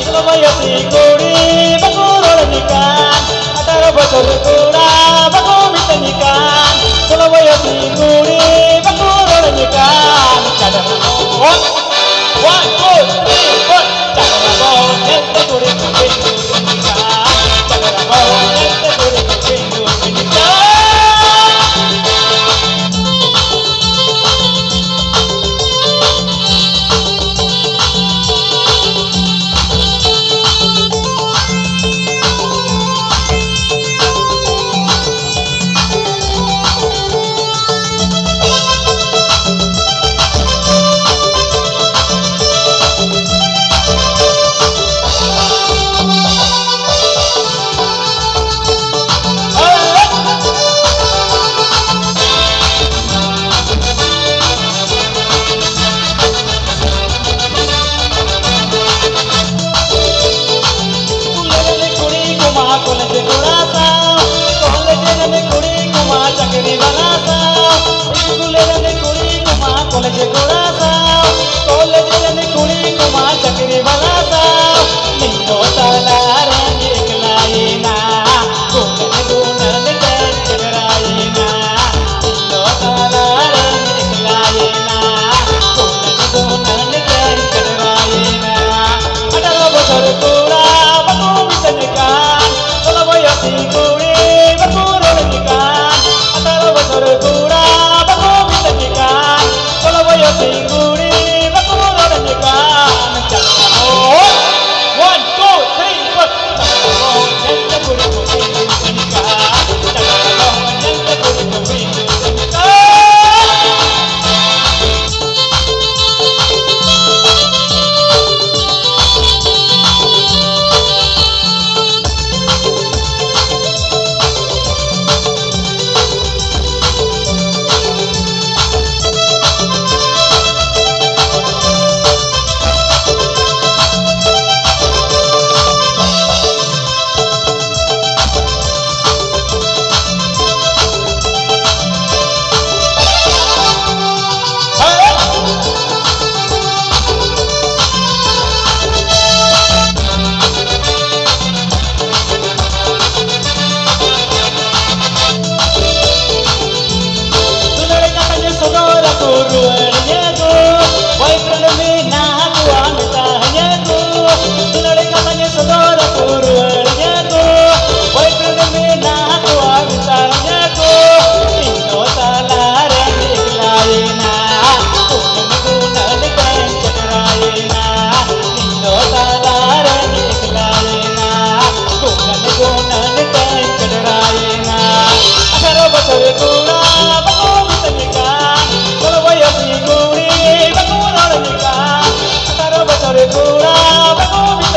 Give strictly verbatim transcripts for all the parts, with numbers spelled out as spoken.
ᱥᱳᱞᱳ ᱵᱚᱭᱚᱥᱤ ᱠᱩᱲᱤ ᱵᱟᱠᱚ ᱨᱚᱲ ᱟᱹᱧ ᱠᱟᱱ, ᱟᱴᱷᱟᱨᱚ ᱵᱚᱪᱷᱚᱨ ᱠᱚᱲᱟ ᱵᱟᱠᱚ ᱢᱮᱛᱟᱹᱧ ᱠᱟᱱ, ᱥᱳᱞᱳ ᱵᱚᱭᱚᱥᱤ ᱠᱩᱲᱤ ᱵᱟᱠᱚ ᱨᱚᱲ ᱟᱹᱧ ᱠᱟᱱ᱾ ᱪᱟᱰᱚᱨ ᱟᱵᱚ, one, two, three, four. ᱪᱟᱰᱚᱨ ᱟᱵᱚ ᱧᱮᱞᱛᱮ ᱠᱩᱲᱤ ᱠᱚ ᱵᱮᱸᱜᱩᱲ ᱟᱹᱧ ᱠᱟᱱ, ᱪᱟᱰᱚᱨ ᱟᱵᱚ ᱧᱮᱞᱛᱮ ᱠᱩᱲᱤ ᱠᱚ ᱵᱮᱸᱜᱩᱲ ᱟᱹᱧ ᱠᱟᱱ᱾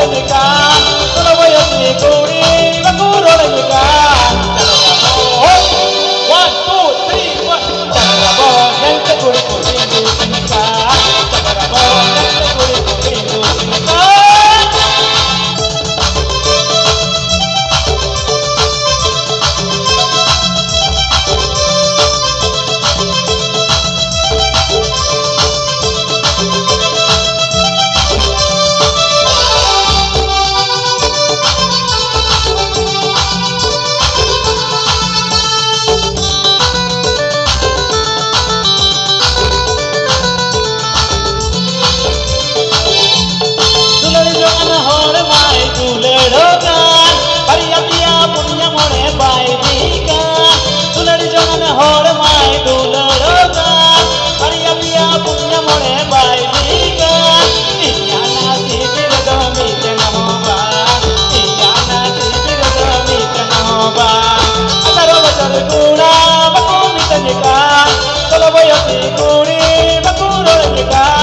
ᱠᱟᱱ, ᱥᱳᱞᱳ ᱵᱚᱭᱚᱥᱤ ᱠᱩᱲᱤ ᱵᱟᱠᱚ ᱨᱚᱲ ᱟᱹᱧ ᱠᱟᱱ᱾ ᱦᱳᱭ, one, two, three, four. ᱪᱟᱸᱫᱽᱨᱟ ᱵᱚᱦᱚᱜ ᱧᱮᱞᱛᱮ ᱠᱩᱲᱤ ᱠᱚ ᱦᱤᱡᱩᱜ ᱠᱟᱱ᱾ ᱪᱟᱸᱫᱽᱨᱟ ᱵᱚᱦᱚᱜ ᱧᱮᱞᱛᱮ ᱠᱩᱲᱤ ᱠᱚ ᱦᱤᱡᱩᱜ ᱠᱟᱱ᱾ ᱫᱩᱞᱟᱹᱲ ᱡᱚᱝ ᱟᱱ ᱦᱚᱲ ᱢᱟᱭ ᱫᱩᱞᱟᱹᱲᱚᱜ ᱠᱟᱱ, ᱵᱟᱨᱭᱟ ᱯᱮᱭᱟ ᱯᱩᱱᱭᱟ ᱢᱚᱬᱮ ᱵᱟᱭ ᱵᱤᱜᱟᱱ᱾ ᱫᱩᱞᱟᱹᱲ ᱡᱚᱝ ᱟᱱ ᱦᱚᱲ ᱢᱟᱭ ᱫᱩᱞᱟᱹᱲᱚᱜ ᱠᱟᱱ, ᱵᱟᱨᱭᱟ ᱯᱮᱭᱟ ᱯᱩᱱᱭᱟ ᱢᱚᱬᱮ ᱵᱟᱭ ᱵᱤᱜᱟᱱ᱾ ᱤᱧᱟᱜ ᱱᱟᱥᱤᱵ ᱨᱮᱫᱚ ᱢᱤᱫᱴᱮᱱ ᱦᱚᱸ ᱵᱟᱝ, ᱤᱧᱟᱜ ᱱᱟᱥᱤᱵ ᱨᱮᱫᱚ ᱢᱤᱫᱴᱮᱱ ᱦᱚᱸ ᱵᱟᱝ᱾ ᱟᱴᱷᱟᱨᱚ ᱵᱚᱪᱷᱚᱨ ᱠᱚᱲᱟ ᱵᱟᱠᱚ ᱢᱤᱛᱟᱹᱧ ᱠᱟᱱ, ᱥᱳᱞᱳ ᱵᱚᱭᱚᱥᱤ ᱠᱩᱲᱤ ᱵᱟᱠᱚ ᱨᱚᱲᱟᱹᱧ ᱠᱟᱱ᱾